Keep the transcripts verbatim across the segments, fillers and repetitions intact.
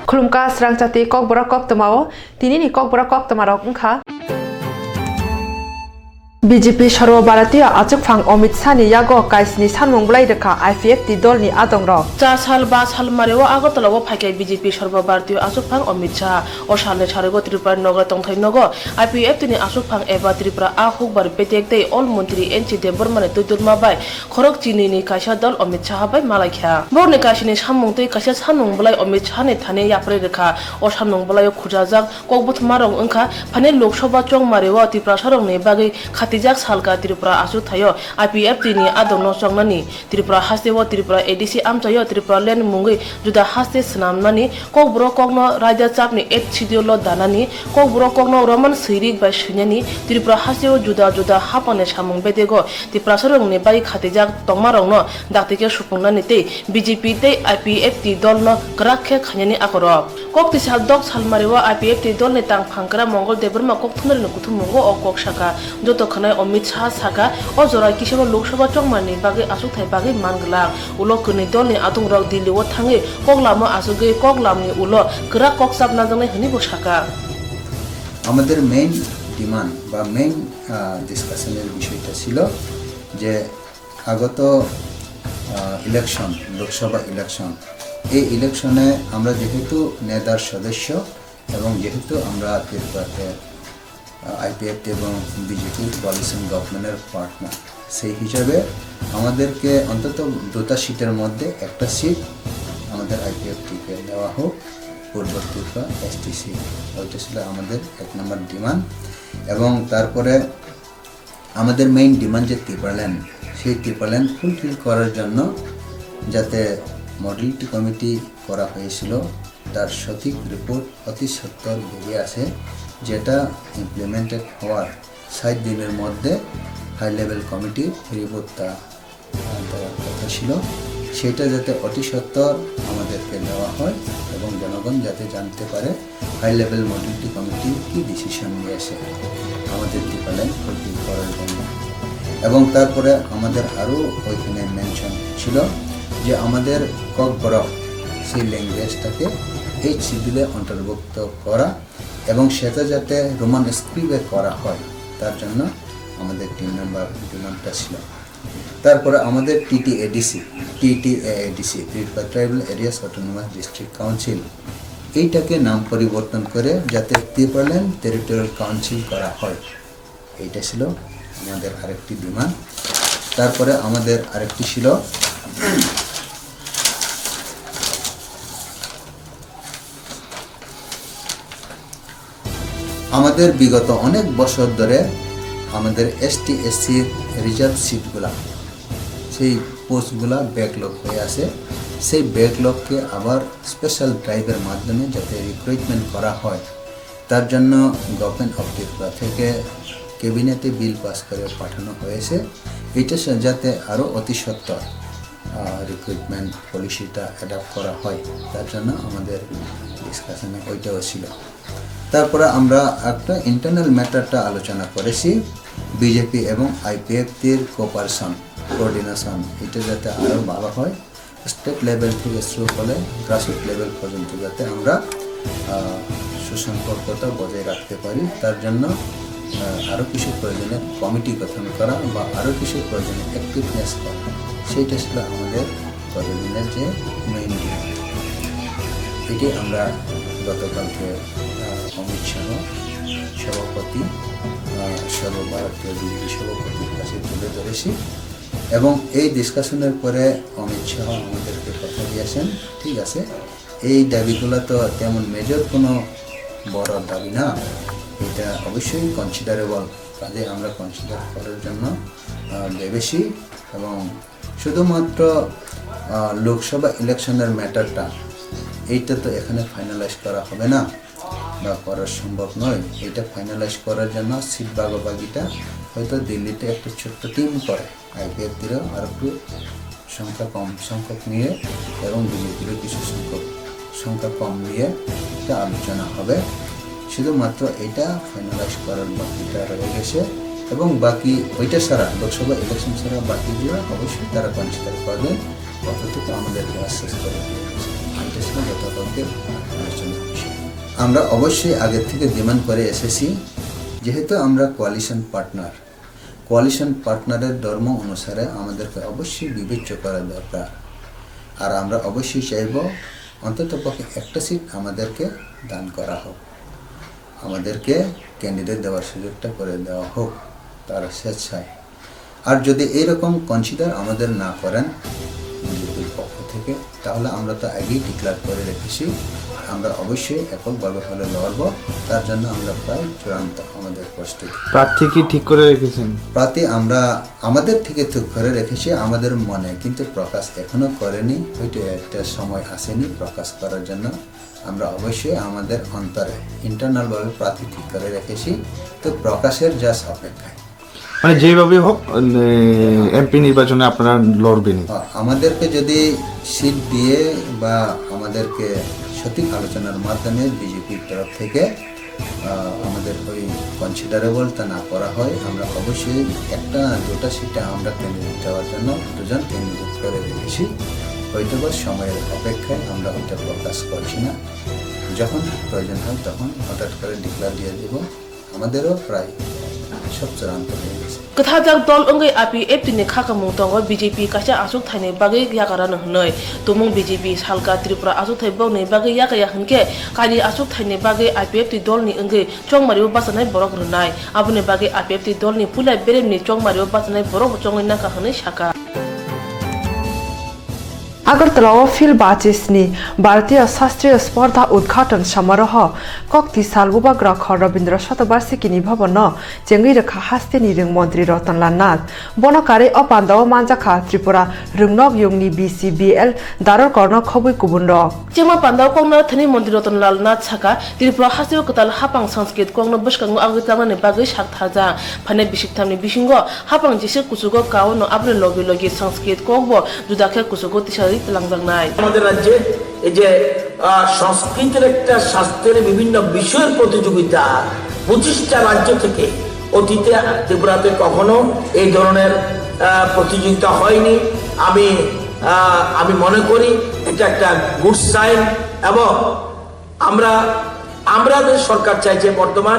Khulumkha srangchati kokborok koktwmao, tinini kokborok koktwmarok wngkha. B J P Sarbo Bharatiya achukphang Amit Shah ni yago kaisni sanmung bwlai rwkha I P F T dolni adongrok. Char sal ba sal mario Agartala o phaikha B J P Sarbo Bharatiya achukphang Amit Shah. O salni sarego Tripura ni nogo tongthai nogo I P F T ni achukphang eba Tripura a hukbar bedek tei Ol Montri N C Debbarma ni twidulma bai khorok chini ni kaisa dol Amit Shah bai malaikha. Borokni kaisni samung tei kaisa sanmung bwlai Amit Shah ni thani yapharwi rwkha. O sanmung bwlai o khujajak kokbothomarok wngkha, phani Lok Sabha chongmario Tiprasarokni bagwi khatijak salka Tripura achukthai o I P F T ni adongno chongnani, Tripura hasteo Tripura A D C amchaio Tripura land mungwi juda haste swnamnani, kokborok kokno raida chapni eighth schedule o danani, kokborok kokno Roman swirik bai swinani, Tripura hasteo juda juda haphangni samung bedego Tiprasarokni bagwi khatijak tongmarokno dakti khe supungnani tei B J P tei I P F T dolno kwrak khe khainani akorok. Kok tisal dok salmario I P F T dolni tangphang kwra Mongol Debbarma kok thumnairokni kuthumungo o kok sakha. Joto khwnai Amit Shah sakha, o jora kisabo Lok Sabha chongmani bagwi achukthai bagwi man glak. Ulo kwnwi dolni adongrok Delhi o thangwi kok lamo achugwi kok lamni ulo kwrak kok chap najaknai hwnwi bo sakha. আমাদের main demand বা মেইন ডিসকাশনের বিষয়টা ছিল যে আগত ইলেকশন, লোকসভা ইলেকশন, এই ইলেকশনে আমরা যেহেতু নেদার সদস্য এবং যেহেতু আমরা ত্রিপুরাতে আইপিএফটি এবং বিজেপির কোয়ালিশন গভর্নমেন্টের পার্টনার, সেই হিসাবে আমাদেরকে অন্তত দুটা সিটের মধ্যে একটা সিট আমাদের আইপিএফটিকে দেওয়া হোক, পূর্ব ত্রিপুরা এসটি সিট। ওইটা ছিল আমাদের এক নম্বর ডিমান্ড। এবং তারপরে আমাদের মেইন ডিমান্ড যে টিপারল্যান্ড, সেই টিপারল্যান্ড ফুলফিল করার জন্য যাতে মডেলিটি কমিটি করা হয়েছিল, তার সঠিক রিপোর্ট অতি সত্বর বেরিয়ে আসে, যেটা ইমপ্লিমেন্টেড হওয়ার ষাট দিনের মধ্যে হাই লেভেল কমিটির রিপোর্টটা দেওয়ার কথা ছিল, সেটা যাতে অতি সত্বর আমাদেরকে দেওয়া হয় এবং জনগণ যাতে জানতে পারে হাই লেভেল মডেলিটি কমিটি কি ডিসিশন নিয়েছে আমাদের টিপারল্যান্ড ফুলফিল করার জন্য। এবং তারপরে আমাদের আরও ওইখানে মেনশন ছিল যে আমাদের ককবরক, সেই ল্যাঙ্গুয়েজটাকে এইট শিডিউলে অন্তর্ভুক্ত করা এবং সেটা যাতে রোমান স্ক্রিপ্টে করা হয়, তার জন্য আমাদের তিন নম্বর ডিমান্ডটা ছিল। তারপরে আমাদের টিটিএডিসি, টিটিএএডিসি, Tripura tribal areas autonomous district council, এইটাকে নাম পরিবর্তন করে যাতে টিপারল্যান্ড টেরিটোরিয়াল কাউন্সিল করা হয়, এইটা ছিল আমাদের আরেকটি ডিমান্ড। তারপরে আমাদের আরেকটি ছিল আমাদের বিগত অনেক বছর ধরে আমাদের এসটি এসসির রিজার্ভ সিটগুলা, সেই পোস্টগুলা ব্যাকলগ হয়ে আছে, সেই ব্যাকলগকে আবার স্পেশাল ড্রাইভের মাধ্যমে যাতে রিক্রুটমেন্ট করা হয়, তার জন্য গভর্নমেন্ট অফ ত্রিপুরা থেকে ক্যাবিনেটে বিল পাস করে পাঠানো হয়েছে। এটা সা-, যাতে আরও অতি সত্বর রিক্রুটমেন্ট পলিসিটা অ্যাডাপ্ট করা হয়, তার জন্য আমাদের ডিসকাশনে ওইটাও ছিল। তারপরে আমরা একটা ইন্টারনাল ম্যাটারটা আলোচনা করেছি, বিজেপি এবং আইপিএফটির কোপারেশন, কোঅর্ডিনেশন, এটা যাতে আরও ভালো হয়। স্টেট লেভেল থেকে শুরু করে গ্রাসরুট লেভেল পর্যন্ত যাতে আমরা, আহ, সুসম্পর্কতা বজায় রাখতে পারি, তার জন্য, আহ, আরও কিছু প্রয়োজনে কমিটি গঠন করা বা আরও কিছু প্রয়োজনে অ্যাক্টিভনেস করা, সেইটা ছিল আমাদের কতদিনের যে মেইন ডিমান্ড। এটি আমরা গতকালকে, আহ, অমিত শাহ সভাপতি, আহ, সর্বভারতীয় বিজেপি সভাপতির কাছে তুলে ধরেছি এবং এই ডিসকাশনের পরে অমিত শাহ আমাদেরকে কথা দিয়েছেন, ঠিক আছে, এই দাবিগুলো তো তেমন মেজর কোনো বড় দাবি না, এটা অবশ্যই কনসিডারেবল, কাজে আমরা কনসিডার করার জন্য, আহ, ভেবেছি এবং শুধুমাত্র, আহ, লোকসভা ইলেকশনের ম্যাটারটা, এইটা তো এখানে ফাইনালাইজ করা হবে না বা করা সম্ভব নয়। এটা ফাইনালাইজ করার জন্য সিট ভাগাভাগিটা হয়তো দিল্লিতে একটা ছোট্ট টিম করে, আইপিএফটিরও আর একটু সংখ্যা কম সংখ্যক নিয়ে এবং বিজেপিরও কিছু সংখ্যক, সংখ্যা কম নিয়ে একটা আলোচনা হবে। শুধুমাত্র এটা ফাইনালাইজ করার বাকিটা রয়ে গেছে এবং বাকি ওইটা ছাড়া, লোকসভা ইলেকশন ছাড়া বাকিগুলো অবশ্যই তারা কনসিডার করবেন। অতটুকু আমাদেরকে আশ্বাস করে দিয়ে গেছে। এটা ছিল গতকালকে আলোচনা। আমরা অবশ্যই আগে থেকে ডিমান্ড করে এসেছি, যেহেতু আমরা কোয়ালিশন পার্টনার, কোয়ালিশন পার্টনারের ধর্ম অনুসারে আমাদেরকে অবশ্যই বিবেচ্য করা দরকার। আর আমরা অবশ্যই চাইব অন্তত পক্ষে একটা সিট আমাদেরকে দান করা হোক, আমাদেরকে ক্যান্ডিডেট দেওয়ার সুযোগটা করে দেওয়া হোক তার স্বেচ্ছায়। আর যদি এইরকম কনসিডার আমাদের না করেন বিজেপির পক্ষ থেকে, তাহলে আমরা তো আগেই ডিক্লেয়ার করে রেখেছি, আমরা অবশ্যই এককভাবে হলে লড়ব। তার জন্য আমরা প্রায় চূড়ান্ত আমাদের প্রস্তুতি। প্রার্থী কি ঠিক করে রেখেছেন? প্রার্থী আমরা আমাদের থেকে ঠিক করে রেখেছি আমাদের মনে, কিন্তু প্রকাশ এখনো করেনি, হয়তো একটা সময় আসেনি প্রকাশ করার জন্য। আমরা অবশ্যই আমাদের অন্তরে ইন্টারনালভাবে প্রার্থী ঠিক করে রেখেছি, তো প্রকাশের জাস্ট অপেক্ষায়। মানে যেভাবেই হোক, এমপি নির্বাচনে আপনারা লড়বেনই। আ-, আমাদেরকে যদি সিট দিয়ে বা আমাদেরকে সঠিক আলোচনার মাধ্যমে বিজেপির তরফ থেকে, আ, আমাদের ওই কনসিডারেবলটা না করা হয়, আমরা অবশ্যই একটা না দুটা সিটে আমরা ক্যান্ডিডেট দেওয়ার জন্য দুজন ক্যান্ডিডেট করে রেখেছি। হয়তো বা সময়ের অপেক্ষায় আমরা ওইটা প্রকাশ করছি না, যখন প্রয়োজন হয় তখন হঠাৎ করে ডিক্লেয়ার দিয়ে দিব। আমাদেরও প্রায় সব চূড়ান্ত হয়ে গেছে। Kwthajak dol wngwi I P F T ni khakamung tongo B J P kaisa achukthai ni bagwi yakarano hwnwi. Tumung B J P salka Tripura achukthai bokni bagwi yakaya hwnkhe kainwi achukthai ni bagwi I P F T dolni wngwi chongmario bachanai borok rwnai. Aboni bagwi I P F T dolni puila beremni chongmario bachanai borokbo chongwi nangkha hwnwi sakha. Agartala o Phil Bachis ni Bharatiya Shastriya Spardha Udghatan Samaroho kokti sal bubagra kho Rabindra Shatabarshiki ni bhavan no chengwi rwkha haste ni rwng montri Ratan Lal Nath. Bono karwi o panda o manjakha Tripura rwngnok yungni B C B L daror korno khobwi kubun rok. Chengma panda o koknaro thani montri Ratan Lal Nath sakha, Tripura haste o kwtal hapang Sanskrit kokno bwskango agwi tlangnani bagwi sak tharjak. Phainai bisik thamni bisingo hapang jesa kuchugo kao no aboni logi logi Sanskrit kok bo juda khe kuchugo tisari twlangjaknai. আমাদের রাজ্যে এই যে, আহ, সংস্কৃতের একটা শাস্ত্রের বিভিন্ন বিষয়ের প্রতিযোগিতা, পঁচিশটা রাজ্য থেকে অতীতে ত্রিপুরাতে কখনো এই ধরনের, আহ, প্রতিযোগিতা হয়নি। আমি, আহ, আমি মনে করি এটা একটা গুড সাইন এবং আমরা, আমরা যে সরকার চাইছে, বর্তমান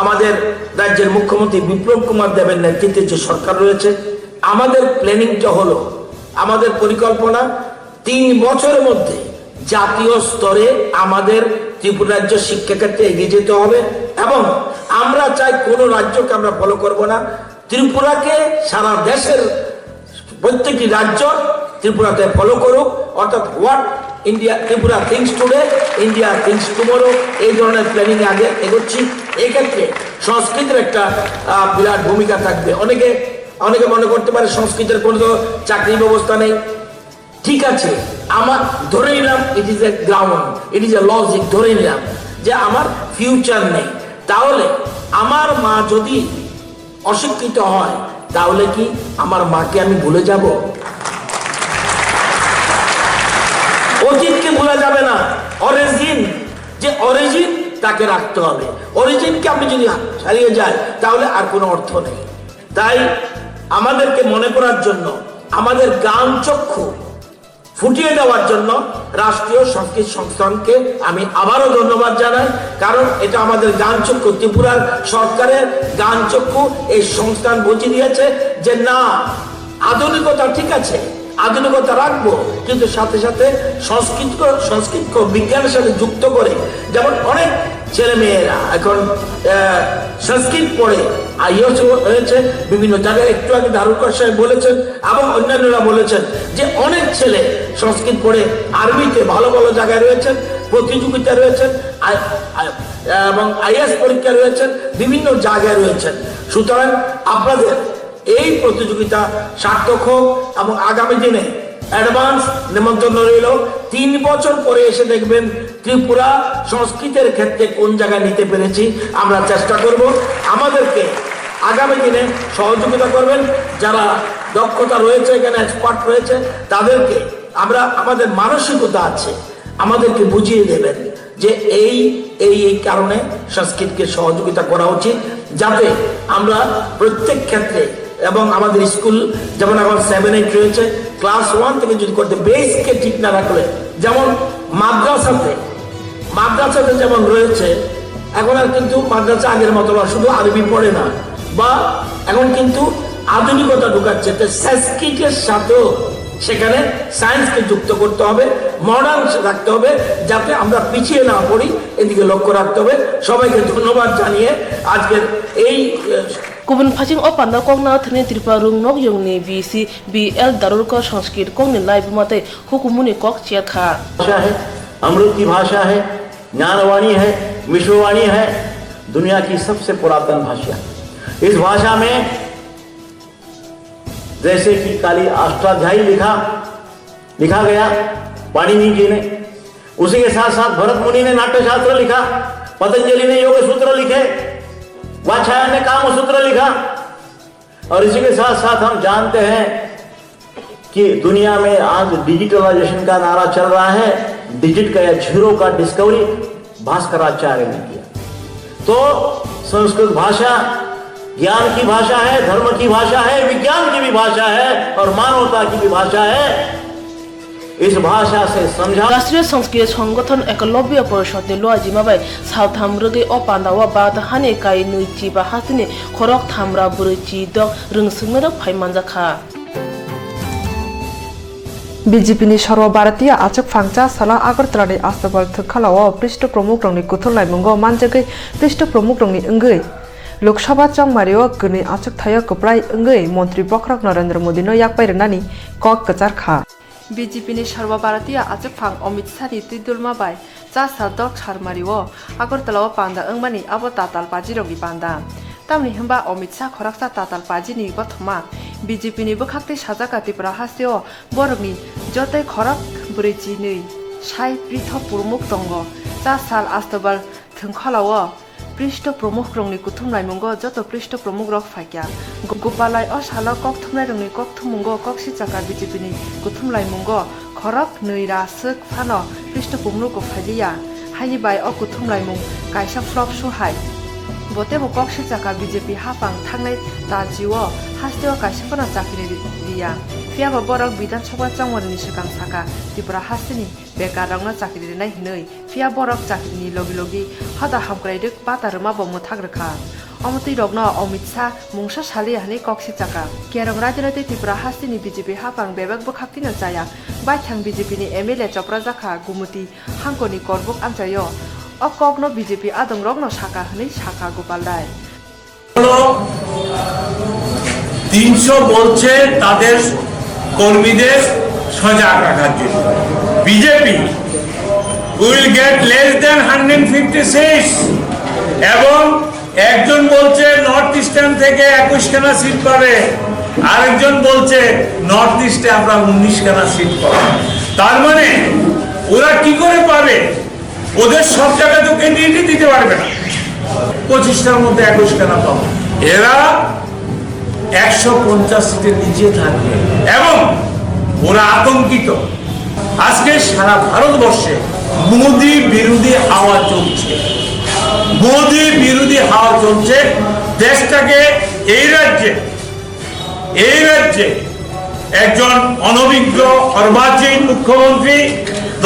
আমাদের রাজ্যের মুখ্যমন্ত্রী বিপ্লব কুমার দেবের নেতৃত্বে যে সরকার রয়েছে, আমাদের প্ল্যানিংটা হলো, আমাদের পরিকল্পনা তিন বছরের মধ্যে জাতীয় স্তরে আমাদের ত্রিপুরা রাজ্য শিক্ষাক্ষেত্রে এগিয়ে যেতে হবে। এবং আমরা চাই কোনো রাজ্যকে আমরা ফলো করব না, ত্রিপুরাকে সারা দেশের প্রত্যেকটি রাজ্য ত্রিপুরাতে ফলো করুক, অর্থাৎ what India, Tripura thinks today, India thinks tomorrow, এই ধরনের প্ল্যানিং আগে এগোচ্ছি। এক্ষেত্রে সংস্কৃতির একটা, আহ, বিরাট ভূমিকা থাকবে। অনেকে, অনেকে মনে করতে পারে সংস্কৃতির কোনো তো চাকরি ব্যবস্থা নেই। ঠিক আছে, আমার ধরে নিলাম, it is a ground, it is a logic, ধরে নিলাম যে আমার ফিউচার নেই। তাহলে আমার মা যদি অশিক্ষিত হয়, তাহলে কি আমার মাকে আমি ভুলে যাব? অতীতকে ভুলা যাবে না। অরিজিন, যে অরিজিন, তাকে রাখতে হবে। অরিজিনকে আপনি যদি হারিয়ে যায়, তাহলে আর কোনো অর্থ নেই। তাই আমাদেরকে মনে করার জন্য, আমাদের জ্ঞান চক্ষু ফুটিয়ে দেওয়ার জন্য রাষ্ট্রীয় সংস্কৃত সংস্থানকে আমি আবারও ধন্যবাদ জানাই, কারণ এটা আমাদের জ্ঞানচক্ষু, ত্রিপুরার সরকারের জ্ঞানচক্ষু এই সংস্থান বুঝিয়ে দিয়েছে যে না, আধুনিকতা ঠিক আছে, আধুনিকতা রাখবো, কিন্তু সাথে সাথে সংস্কৃত, সংস্কৃতকে বিজ্ঞানের সাথে যুক্ত করে, যেমন অনেক ছেলে মেয়েরা এখন, আহ, সংস্কৃত পড়ে আইএস হয়েছে, বিভিন্ন জায়গায় একটু আগে ধারুকার সাহেব বলেছেন এবং অন্যান্যরা বলেছেন যে অনেক ছেলে সংস্কৃত পড়ে আর্মিতে ভালো ভালো জায়গায় রয়েছেন, প্রতিযোগিতা রয়েছেন, আই-, আই-, এবং আইএস পরীক্ষা রয়েছেন, বিভিন্ন জায়গায় রয়েছেন। সুতরাং আপনাদের এই প্রতিযোগিতা সার্থক হোক এবং আগামী দিনে অ্যাডভান্স নিমন্ত্রণ রইল। তিন বছর পরে এসে দেখবেন ত্রিপুরা সংস্কৃতের ক্ষেত্রে কোন জায়গায় নিতে পেরেছি। আমরা চেষ্টা করব আমাদেরকে আগামী দিনে সহযোগিতা করবেন। যারা দক্ষতা রয়েছে, এখানে এক্সপার্ট রয়েছে, তাদেরকে আমরা, আমাদের মানসিকতা আছে, আমাদেরকে বুঝিয়ে দেবেন যে এই, এই, এই কারণে সংস্কৃতকে সহযোগিতা করা উচিত, যাতে আমরা প্রত্যেক ক্ষেত্রে এবং আমাদের স্কুল যেমন এখন সেভেন এইট রয়েছে, ক্লাস ওয়ান থেকে যদি করতে, বেসকে ঠিক না রাখলে, যেমন মাদ্রাসাতে, মাদ্রাসা বাচ্চাদের যেমন রয়েছে, এখন আর কিন্তু মাদ্রাসা আগের মতো নয়, শুধু আরবি পড়ে না, বা এখন কিন্তু আধুনিকতা ঢুকাচ্ছে। তো সংস্কৃতের সাথেও সেখানে সায়েন্সকে যুক্ত করতে হবে, মডার্ন রাখতে হবে, যাতে আমরা পিছিয়ে না পড়ি, এদিকে লক্ষ্য রাখতে হবে। সবাইকে ধন্যবাদ জানিয়ে আজকের এই, আহ, Kubun phasing o panda kokna thani Tripura rung nok yongni B C B L Darurko Sanskrit kokni lai buma tei hukumuni kok cherkha. भाषा है, अमृत की भाषा है, ज्ञानवाणी है, विश्ववाणी है, दुनिया की सबसे पुरातन भाषा। इस भाषा में जैसे कि काली अष्टाध्यायी लिखा, लिखा गया पाणिनि जी ने, उसी के साथ साथ भरत मुनि ने नाट्य शास्त्र लिखा, पतंजलि ने योग सूत्र लिखे, वात्स्यायन ने काम सूत्र लिखा। और इसी के साथ साथ हम जानते हैं कि दुनिया में आज डिजिटलाइजेशन का नारा चल रहा है, डिजिट का या जीरो का डिस्कवरी भास्कराचार्य ने किया। तो संस्कृत भाषा ज्ञान की भाषा है, धर्म की भाषा है, विज्ञान की भी भाषा है और मानवता की भी भाषा है। इस भाषा से समझा राष्ट्रीय संस्कृत संगठन एकलव्य परिषद ni luajima bai saltham rwgwi o panda o Bharat hani kai nwi chiba hasteni khorok thamra bwrwi chi dok rwngswngnairok phai manjakha. B J P ni Sarva Bharatiya achukphang cha sala Agartala ni Astabal thwngkhalao Prishto Pramukhrokni kuthum laimungo manjagwi Prishto Pramukhrokni wngwi Lok Sabha chongmario kwnwi achukthaio kwplai wngwi Montri Bokhorok Narendra Modi no yakpai rwnani kok kwchar kha. B J P ni Sarva Bharatiya achukphang Amit Shah ni twidulma bai cha sal dok sal mario Agartala o panda wngmani abo tatal pajirokni panda. Tamni hwnba Amit Shah khoroksa tatal pajini bothoma B J P ni bwkhaktwi sajak kha Tripura hasteo borokni jotoi khorok bwrwi chinwi sai Prishto Pramukh tongo. Cha sal Astabal thwngkhalao Prishto Pramukhrokni kuthum laimungo joto Prishto Pramukhrok phaikha. Go-, Gopalai o salo kok thumnairokni kok thumungo kok sichakha B J P ni kuthum laimungo khorok nwi ra swk phano Prishto Pramukhrok phailiya. Haini bai o kuthum laimung kaisa flop su hai. Bo teibo kok sichakha B J P haphang thangnai talchio hasteo kaisa phano chakri ri-, riya. Phiyaba borok Bidhan Sabha chongmani swkang saka Tripura hasteni bekarrokno chakri rinai hinwi. Phiya borok chakrini logi logi hoda hamkrai rwk bata rwma bo mwthak rwkha. Omo twi rokno Amit Shah mungsa saliya hwnwi kok sichakha. Kerong raijoni tei Tripura hasteni B J P haphang bebak bwkhaktwino chaya. Baithang B J P ni M L A choprajakha Gumuti Hangkoni Korbuk amchaio. O kokno B J P adongrokno sakha hwnwi sakha Gopal Rai. হলো তিনশো বলছে তাদের কর্মীদের সজাগ রাখার জন্য। BJP will get less than hundred fifty seats এবং একজন বলছে নর্থ ইস্টার্ন থেকে একুশ খানা সিট পাবে, আরেকজন বলছে নর্থ ইস্টে আমরা উনিশ খানা সিট পাবো। তার মানে ওরা কি করে পাবে? ওদের সব জায়গা তো ক্যান্ডিডেটই দিতে পারবে না, পঁচিশটার মধ্যে একুশ খানা পাবো। এরা একশো পঞ্চাশ সিটের নিচে থাকবে এবং ওরা আতঙ্কিত। আজকে সারা ভারতবর্ষে মোদি বিরোধী হাওয়া চলছে, মোদি বিরোধী হাওয়া চলছে। দেশটাকে এই রাজ্যে এই রাজ্যে একজন অনভিজ্ঞ অর্বাচীন মুখ্যমন্ত্রী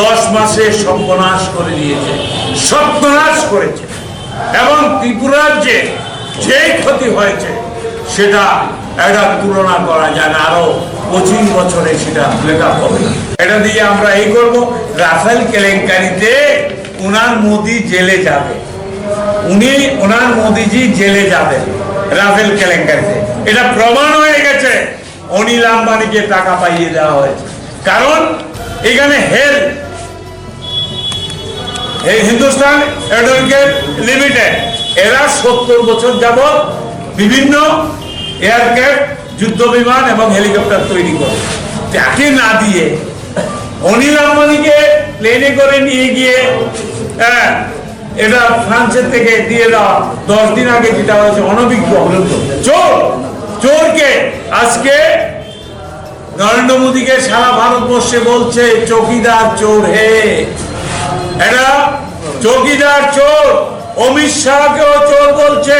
দশ মাসে সর্বনাশ করে দিয়েছে, সর্বনাশ করেছে। এবং ত্রিপুরা রাজ্যে যে ক্ষতি হয়েছে সেটা এটা তুলনা করা যায় না, আরো পঁচিশ বছরে সেটা মেকআপ হবে। এটা দিয়ে আমরা এই করব। রাফেল কেলেঙ্কারিতে ওনার মোদি জেলে যাবে, উনি, ওনার মোদিজি জেলে যাবে রাফেল কেলেঙ্কারিতে। এটা প্রমাণ হয়ে গেছে অনিল আম্বানিকে টাকা পাইয়ে দেওয়া হয়েছে, কারণ এখানে হেল, এই হিন্দুস্তান এরোনটিক্যাল লিমিটেড, এরা সত্তর বছর যাবত বিভিন্ন এয়ারক্রাফট, যুদ্ধ বিমান এবং হেলিকপ্টার তৈরি করে। তাকে না দিয়ে অনিল আম্বানিকে প্লেনে করে নিয়ে গিয়ে, হ্যাঁ, এটা ফ্রান্সের থেকে দিয়ে দেওয়া, দশ দিন আগে যেটা হয়েছে, অনভিজ্ঞ চোর, চোরকে আজকে নরেন্দ্র মোদীকে সারা ভারতবর্ষে বলছে চকিদার চোর হে। এটা চকিদার চোর, অমিত শাহকেও চোর বলছে।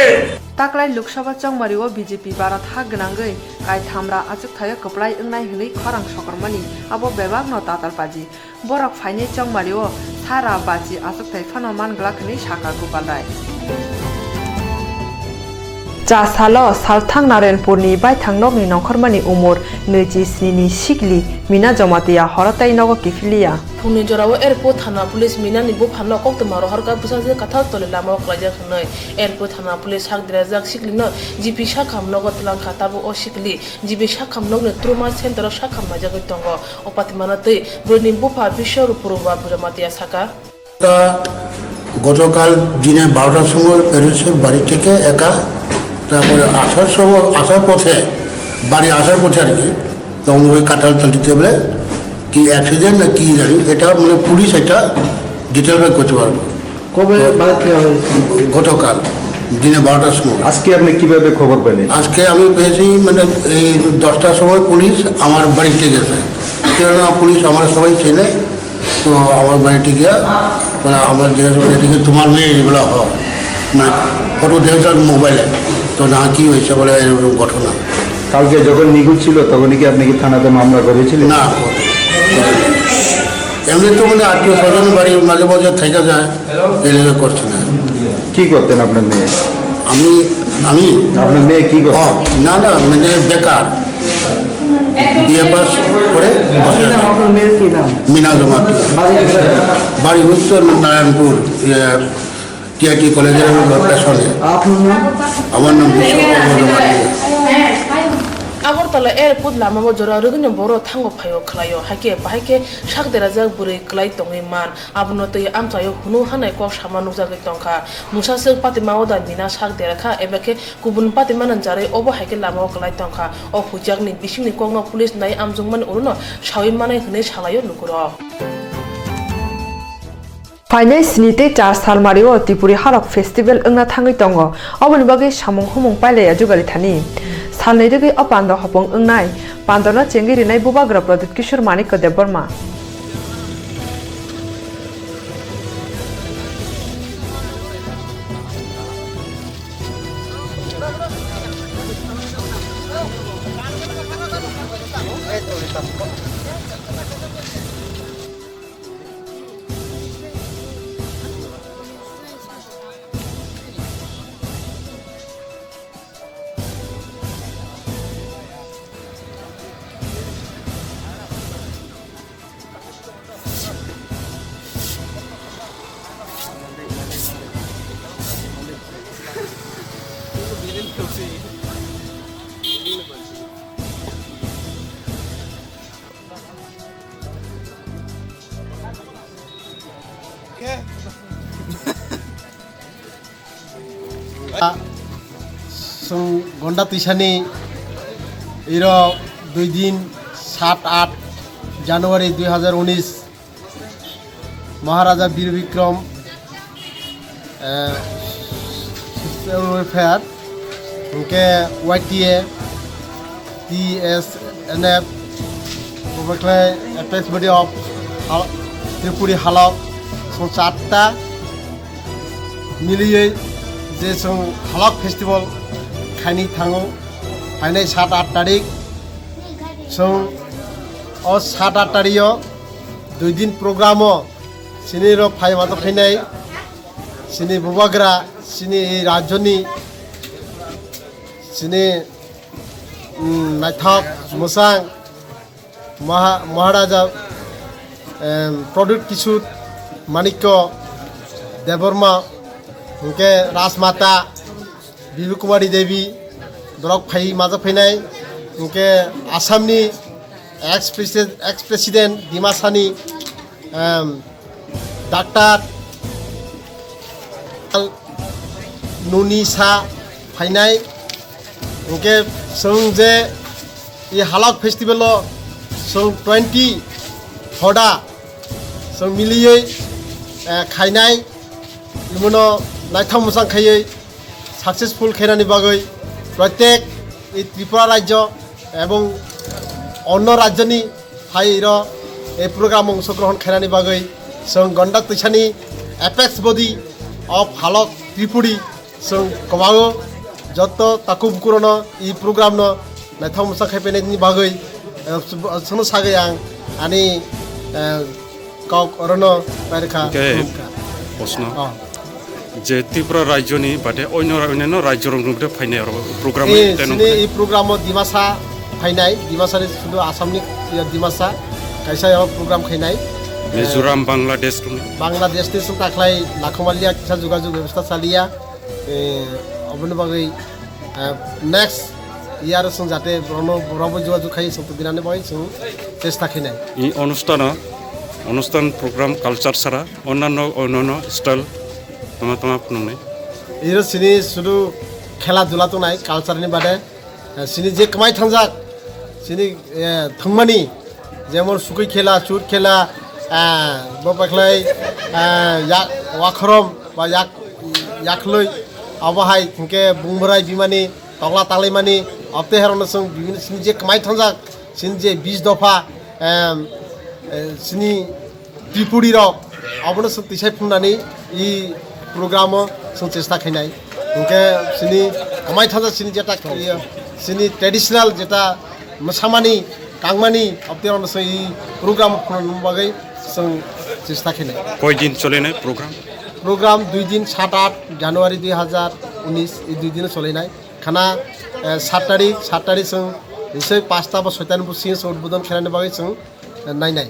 Taklai Lok Sabha chongmario B J P Bharat ha gwnangwi kaithamra achukthaio kwplai wngnai hwnwi khorang sokormani abo bebakno tatal paji. Borok phainai chongmario Sara bachi achukthai phano man glak hwnwi sakha Gopal Rai. Cha salo salthang Narenpurni baithang nokni nongkhormani umor nwi chi sni ni sikli Mina Jamatia horo tei nogo kiphiliya. Phungni jorao Erpur thana police Minani buphano koktwma rohorkha bwsajwk kathal tole lamao klaijak hwnwi. Erpur thana police sak derajak siklino G P sakham nogo twlangkha, tabuk o sikli G P sakham nokni trauma center o sakham naijagwi tongo. O patimano twi bwrwini bupha Biswa Rupuruba Bujamatia sakha. তা গতকাল দিনে বারোটার সময় প্যারিসের বাড়ি থেকে একা, তারপরে আসার সময়, আসার পথে, বাড়ি আসার পথে আর কি, তখন ওই কাঁঠাল তলিতে বলে কি অ্যাক্সিডেন্ট না কি জানি, এটা মানে পুলিশ এটা ডিটেলভাবে করতে পারবো। কবে তো বাড়ি থেকে হয়েছে? গতকাল দিনে বারোটার সময়। আজকে আপনি কিভাবে খবর পেলেন? আজকে আমি পেয়েছি মানে এই দশটার সময় পুলিশ আমার বাড়িতে গেছে, কেননা পুলিশ আমরা সবাই চেনে। তো আমার বাড়িতে গিয়া মানে আমার জিজ্ঞাসা করে, "এটা কি তোমার মেয়ে?" বলে, "হ।" মানে ফটো দেখে তার মোবাইলে, তো না কি হয়েছে বলে এরকম ঘটনা। কালকে যখন নিখোঁজ ছিল তখনই কি আপনি কি থানাতে মামলা করেছিলেন? না, এমনি তো মানে আত্মীয় স্বজন বাড়ির মাঝে মাঝে থেকে যায়, এলাকা করছে না। কি করতেন আপনার মেয়ে? আমি, আমি? আপনার মেয়ে কি করতেন? ও, না, না, মানে বেকার। বিএ পাস করে বসে আছে। আপনার মেয়ের কি নাম? মিনা জমাতি। বাড়ি কোথায়? বাড়ি উত্তর নারায়ণপুর, ইয়ে, টিআইটি কলেজের পেছনে। আপনার নাম? আমার নাম বিশ্বকর্মা জমাতি। Agartala Airport lamao jora rwgwino borok thango phaio khlaio, haikhe bahai khe sak derajak bwrwi kwlai tongwi man. Abono twi amchaio hunu hanai kok sama nukjagwi tongkha. Mungsa swk patimao da Mina sak derakha, eba khe kubun patimano jarwi obo hai khe lamao kwlai tongkha. O huijakni bisingni kokno police nai amjokmani ulono sawi manai hwnwi salaio lukurok. Phainai sini tei char salmario Tripuri Halok Festival wngna thangwi tongo. Oboni bagwi samung humung pailaiya jugali thani. Salnwi rwgwi o pando hopong wngnai. Pandorno chengwi rinai Bubagra Pradyut Kishore Manikya Debbarma. Chwng Gonda Twisani iro dui din, sat aat January dui hazar unis, Maharaja Bir Bikram, eh, Social Welfare, hwnkhe Y T A, T S N F, Apex Body of Hal-, Tripuri Halok, chwng charta miliwi je chwng Halok Festival khaini thango, phainai sat aat tarik, chwng o sat aat tarik o dui din program o chini rok phai mata phainai, chini bubagra, chini rajyoni, chini, mm, naithok mwchang Maha-, Maharaja, em, Pradyut Kishore Manikya Debbarma, hwnkhe Rajmata Bibi Kumari Devi, borok phai majak phainai, hwnkhe Assamni ex-president, ex-president Dimasani, em, Doctor Nuni Sa phainai, hwnkhe chwng je i Halok Festival o chwng twenty hoda chwng miliwi, eh, khainai, imono naithok mwchang khaiwi successful khainani bagwi protek i Tripura rajyo ebong onno rajyoni phairo ei program o ongshogrohon khainani bagwi chwng Gonda Twisani Apex Body of Halok Tripuri chwng kwbangw joto takhuk bukurono i program no naithok mwchang khai phainani bagwi, eh, sono sagwi ang ani, eh, Kok orono pairkha, Hwnkhe khulumkha. Posno. Oh. Je Tripura rajyoni bade onyo ra-, onyanyo rajyorokni bwdhe phainai oro program Eh, teno sini bwdhe? I programo Dimasa phainai, Dimasani sudu Assamni ya Dimasa kaisa oro program khainai. Mizoram, Eh, Bangladesh rokni? Bangladesh ni sung taklai lakhumaliya kisa jogajog bebostha chaliya. Eh, oboni bagwi, eh, next year sung jate borokno, borokbo jogajog khai sung tubinani bagwi sung chesta khainai. I onustano, onustan program culture sara, onnanno, onnanno style tama tama phunuknai. Iro sini sudu khela dula tongnai culture ni bade, eh, sini je kwmai thangjak, sini, eh, thwngmani, jemon sukui khela, chut khela, eh, bo pakhlai, eh, yak, wakhorom ba yak, yakloi, abo hai hwnkhe bungborai bimani, tokla talaimani, obte herokno chwng bibini sini je kwmai thangjak, sini je bis dopha, em, eh, sini Tripuri rok, abono chwng tisai phungnani i program o chwng chesta khainai. Hwnkhe sini kwmai thangjak sini jeta, sini traditional jeta mwsamani, kangmani, obte rokno chwng i program phunukna bagwi chwng chesta khainai. Koi din cholenai program? Program dui din, sat aat January dui hazar unis, i dui din cholenai. Khana, eh, sat tarik, sat tarik chwng nisoi pasta ba soi tarik bwskango chwng udbodon khainani bagwi chwng, eh, nainai.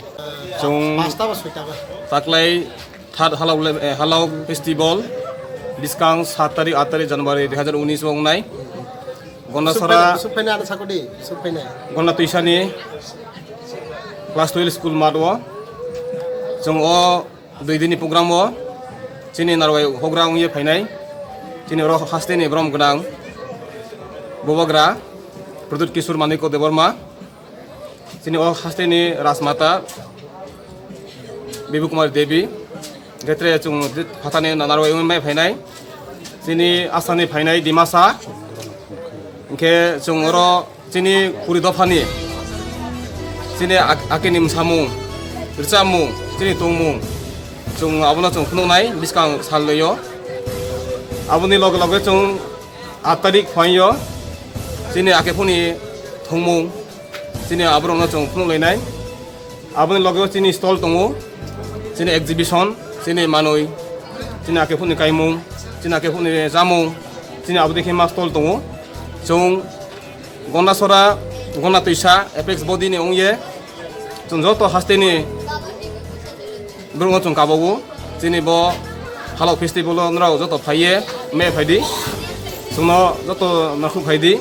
Chwng pasta ba soi tarik. Taklai third Halao le-, eh, Halao Festival bwskang sat tarik, aat tarik January dui hazar unis o wngnai. Gondasora Suk phaina, suk phaina, ano sakodi, suk phaina. Gonda Tuisani class twelve school mat o. Chwng o dui dini program o chini narwai hogra wngye phainai. Chini oro hasteni borom gwnang Bubagra Pradyut Kishore Manikya Debbarma. Chini o hasteni Rajmata Bibu Kumar Devi. Getre chwng phatani narwai wngwi mai phainai. Chini asani phainai Dimasa. Hwnkhe chwng oro chini kuri dophani chini ak-, akini mwsamung, rwchapmung, chini tongmung, chwng abono chwng phunuknai bwskang sal rwio. Aboni loge loge chwng aat tarik phaio chini akephuni thwngmung, chini aborokno chwng phunuk lainai. Aboni loge o chini stall tongo, chini exhibition, chini manwi, chini akephuni kaimung, chini akephuni chamung, chini abo dei khe ma stall tongo. Chwng Gondasora, Gonda Tuisa, apex body ni wngye, chwng joto hasteni borokno chwng kabago. Chini bo Halok festival o norok joto phaiye, me phaidi. Chwngno joto nakhuk phaidi.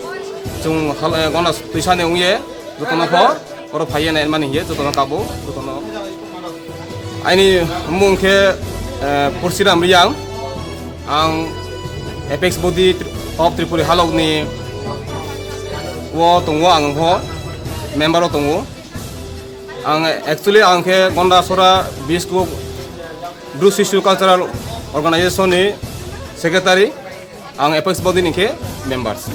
Chwng hal-, eh, Gonda Tuisani wngye, jotono pho oro phaiye naimani hiye, jotono kabo, jotono. Aini mung khe, eh, Pursiram Riyang. Ang apex body Tri-, of Tripuri Halokni o tongo, ang pho member o tongo. Ang actually ang khe Gondasora Bisku Bru Sishu Cultural Organization ni secretary, ang apex body ni khe members.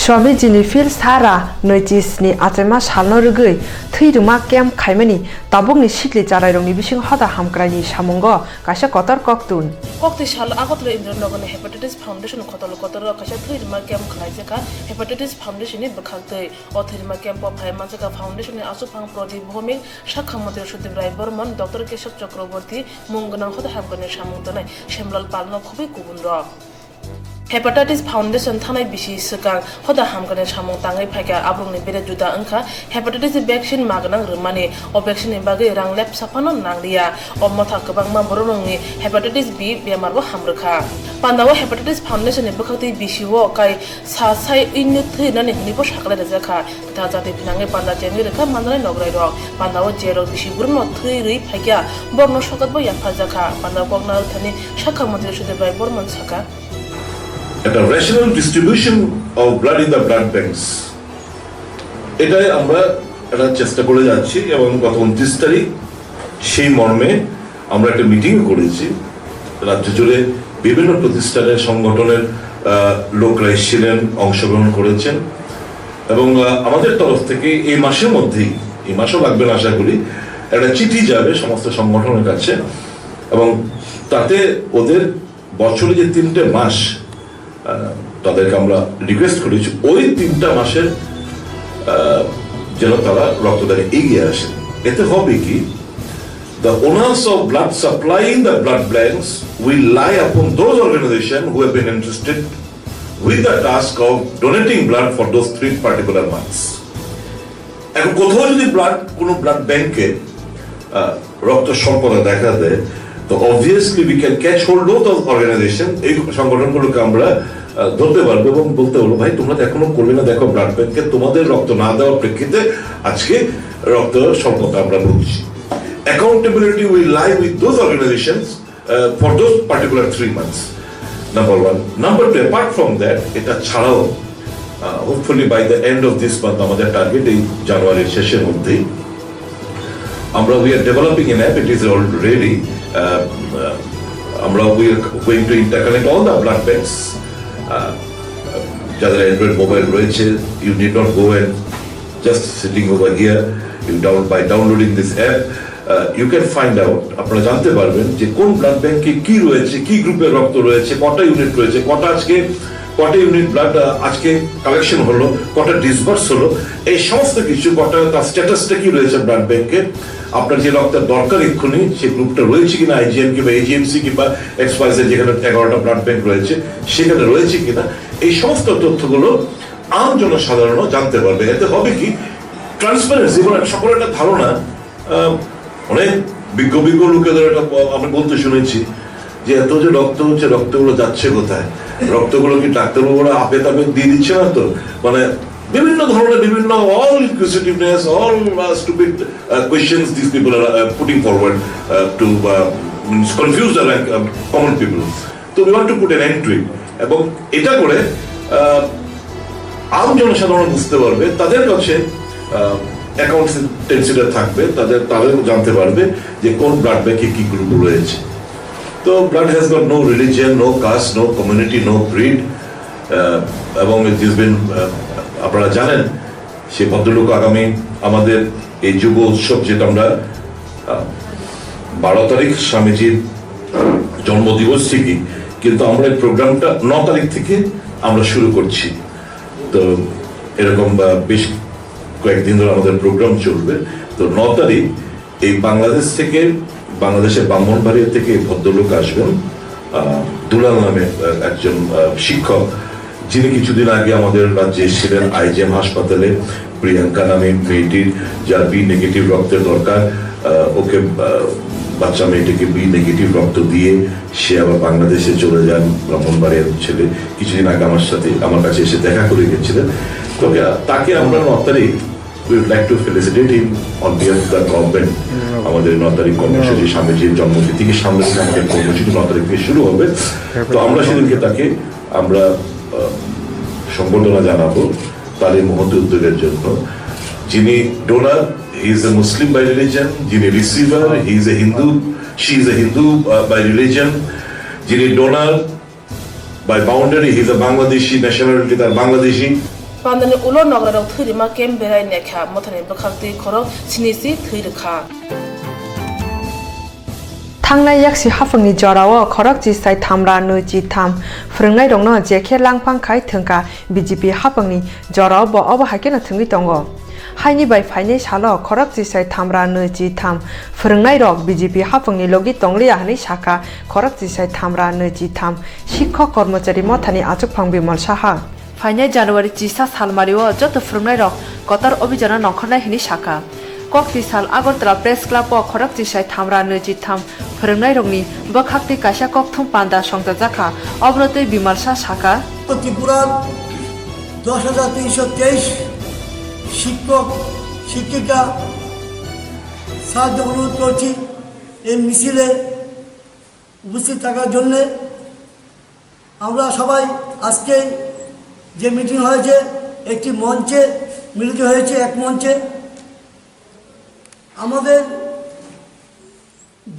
Swamiji ni phil sara nwichi sni achaima salno rwgwi thwi rwma camp khaimani tabukni sikli charairokni bising hoda hamkraini samungo kaisa kotor koktun. Koktwi salo Agartala Indira Nagarni Hepatitis Foundation khotolo kotor kaisa thwi rwma camp khwlaijakha. Hepatitis Foundation ni bwkhaktwi. O thwirima camp o phai manjakha foundation ni achukphang Prodip Bhowmik, sakha mantri Sudip Rai Bormon, Doctor Kesab Chakraborty, mung gwnang hoda hamkrai ni samung tongnai Semlal Pal no khobwi kubun rok. Hepatitis Foundation thanai bisi swkang hoda hamkrai ni samung tangwi phaikha, aborokni bere juda wngkha hepatitis vaccine ma gwnang rwmani. O vaccine ni bagwi rang lepsa phano nangliya. O motha kwbangma bororokni hepatitis B bemar bo hamrwkha. Pandao Hepatitis Foundation ni bwkhaktwi bisi o kai Sa sai wngno thwi nani hwnwi bo sakhlai rwjak kha. Kwthar jati phinangwi panda chengwi rwkha manjanai nograi rok. Panda o je rok bisi burumno thwi rwi phaikha, borokno sokat bo yapharjak kha. Panda o kok narwk thani sakha mantri Sudip Rai Bormon sakha. একটা rational distribution of blood in the blood banks, এটাই আমরা একটা চেষ্টা করে যাচ্ছি এবং গত ঊনত্রিশ তারিখ সেই মর্মে আমরা একটা মিটিংও করেছি। রাজ্য জুড়ে বিভিন্ন প্রতিষ্ঠানের, সংগঠনের, আহ, লোকরা এসেছিলেন, অংশগ্রহণ করেছেন এবং, আহ, আমাদের তরফ থেকে এই মাসের মধ্যেই, এই মাসও লাগবে না আশা করি, একটা চিঠি যাবে সমস্ত সংগঠনের কাছে এবং তাতে ওদের বছরে যে তিনটে মাস, আহ, তাদেরকে আমরা রিকোয়েস্ট করেছি ওই তিনটা মাসের, আহ, যেন তারা রক্তদানে এগিয়ে আসেন। এতে হবে কি, the onus of blood supplying the blood banks will lie upon those organizations who have been entrusted with the task of donating blood for those three particular months. এখন কোথাও যদি ব্লাড, কোনো ব্লাড ব্যাংকে রক্ত স্বল্পতা দেখা দেয়, তো obviously we can catch hold of those organization, এই সংগঠনগুলোকে আমরা আহ, ধরতে পারবো এবং বলতে পারবো, "ভাই, তোমরা তো এখনো করলে না, দেখো ব্লাড ব্যাংকে তোমাদের রক্ত না দেওয়ার প্রেক্ষিতে আজকে রক্ত স্বল্পতা আমরা ভুগছি।" Accountability will lie with those organizations for those particular three months. Number one. Number two, apart from that, এটা ছাড়াও hopefully by the end of this month, আমাদের টার্গেট এই জানুয়ারির শেষের মধ্যেই আমরা, we are developing an app, it is already, আমরা, we are going to interconnect all the blood banks. যাদের অ্যান্ড্রয়েড মোবাইল রয়েছে, you need not go and just sitting over here, you down by downloading this app, you can find out, আপনারা জানতে পারবেন যে কোন ব্লাড ব্যাংকে কি রয়েছে, কি গ্রুপের রক্ত রয়েছে, কটা ইউনিট রয়েছে, কটা আজকে, কটা ইউনিট ব্লাড আজকে কালেকশন হলো, কটা ডিসবার্স হলো, এই সমস্ত কিছু, কটা তার স্ট্যাটাসটা কি রয়েছে ব্লাড ব্যাংকে, আপনার যে রক্তের দরকার এক্ষুনি, সেই গ্রুপটা রয়েছে কিনা আইজিএম কিংবা এজিএমসি কিংবা এক্সওয়াইজেড, যেখানে এগারোটা ব্লাড ব্যাংক রয়েছে, সেখানে রয়েছে কিনা, এই সমস্ত তথ্যগুলো আম জনসাধারণও জানতে পারবে। এতে হবে কি, ট্রান্সপারেন্সি, মানে সকলের একটা ধারণা, আহ, অনেক বিজ্ঞ বিজ্ঞ লোকেদের একটা ব-, আমি বলতে শুনেছি যে এত যে রক্ত হচ্ছে, রক্তগুলো যাচ্ছে কোথায়, রক্তগুলো কি ডাক্তারবাবুরা আপে তাপে দিয়ে দিচ্ছে না তো? মানে বিভিন্ন ধরনের, বিভিন্ন, all inquisitiveness, all stupid questions these people are putting forward to confuse the common people. তো we want to put an end to it. এবং এটা করে আহ, আম জনসাধারণ বুঝতে পারবে, তাদের কাছে অ্যাকাউন্টেন্সিটা থাকবে, তাদের, তারাও জানতে পারবে যে কোন ব্লাড ব্যাংকে কি গ্রুপ রয়েছে। তো blood has got no religion, no caste, no community, no creed. এবং it has been, আপনারা জানেন, সেই ভদ্রলোক আগামী আমাদের এই যুব উৎসব, যেটা আমরা আহ, বারো তারিখ স্বামীজির জন্মদিবস থেকে, কিন্তু আমরা এই প্রোগ্রামটা ন তারিখ থেকে আমরা শুরু করছি। তো এরকম, আহ, বেশ কয়েকদিন ধরে আমাদের প্রোগ্রাম চলবে। তো ন তারিখ এই বাংলাদেশ থেকে, বাংলাদেশের ব্রাহ্মণবাড়িয়া থেকে ভদ্রলোক আসবেন, আহ, দুলাল নামে, আহ, একজন, আহ, শিক্ষক, যিনি কিছুদিন আগে আমাদের রাজ্যে এসেছিলেন আইজিএম হাসপাতালে। প্রিয়াঙ্কা নামে মেয়েটির, যার বি নেগেটিভ রক্তের দরকার, আহ, ওকে, আহ, বাচ্চা মেয়েটিকে বি নেগেটিভ রক্ত দিয়ে সে আবার বাংলাদেশে চলে যান। ব্রাহ্মণবাড়িয়ার ছেলে, কিছুদিন আগে আমার সাথে, আমার কাছে এসে দেখা করে গেছিলেন। তো ওকে, তাকে আমরা ন তারিখ, we would like to felicitate him on behalf of the government. আমাদের ন তারিখ কর্মসূচি, স্বামীজির জন্মতিথিকে সামনে রেখে আমাদের কর্মসূচি ন তারিখ থেকে শুরু হবে। তো আমরা সেদিনকে তাকে আমরা, আহ, সম্বর্ধনা জানাবো তার এই মহৎ উদ্যোগের জন্য। যিনি donor, he is a Muslim by religion, যিনি receiver, he is a Hindu, she is a Hindu, uh, by religion, যিনি donor, by boundary, he is a Bangladeshi, nationality তার Bangladeshi. Pandani ulo nograi rok thwi rima camp berai nekha mothani bwkhak twi khorok sini si thwi rwkha. Thangnai yaksi haphangni jorao khorok chisai thamra nwi chi tham phwrwngnairokno jekhe langphang khai thwngkha B J P haphangni jorao bo obo hai kheno thwngwi tongo. Haini bai phainai salo khorok chisai thamra nwi chi tham phwrwngnairok B J P haphangni logi tongliya hwnwi sakha khorok chisai thamra nwi chi tham sikhok kormochari mothani achukphang Bimal Saha. Phainai January chisa salmario joto phwrwngnairok kotor obhijano nongkhornai hwnwi sakha. Kokti sal Agartala Press Club o khorok chisai thamra nwi chi tham phwrwngnairokni bwkhaktwi kaisa kokthum panda songchajakha, obrotwi Bimal Saha sakha. ত্রিপুরার দশ হাজার তিনশো তেইশ শিক্ষক শিক্ষিকা স্যারদের অনুরোধ করছি এই মিছিলে উপস্থিত থাকার জন্যে। আমরা সবাই আজকে যে মিটিং হয়েছে, একটি মঞ্চে মিলিত হয়েছে, এক মঞ্চে। আমাদের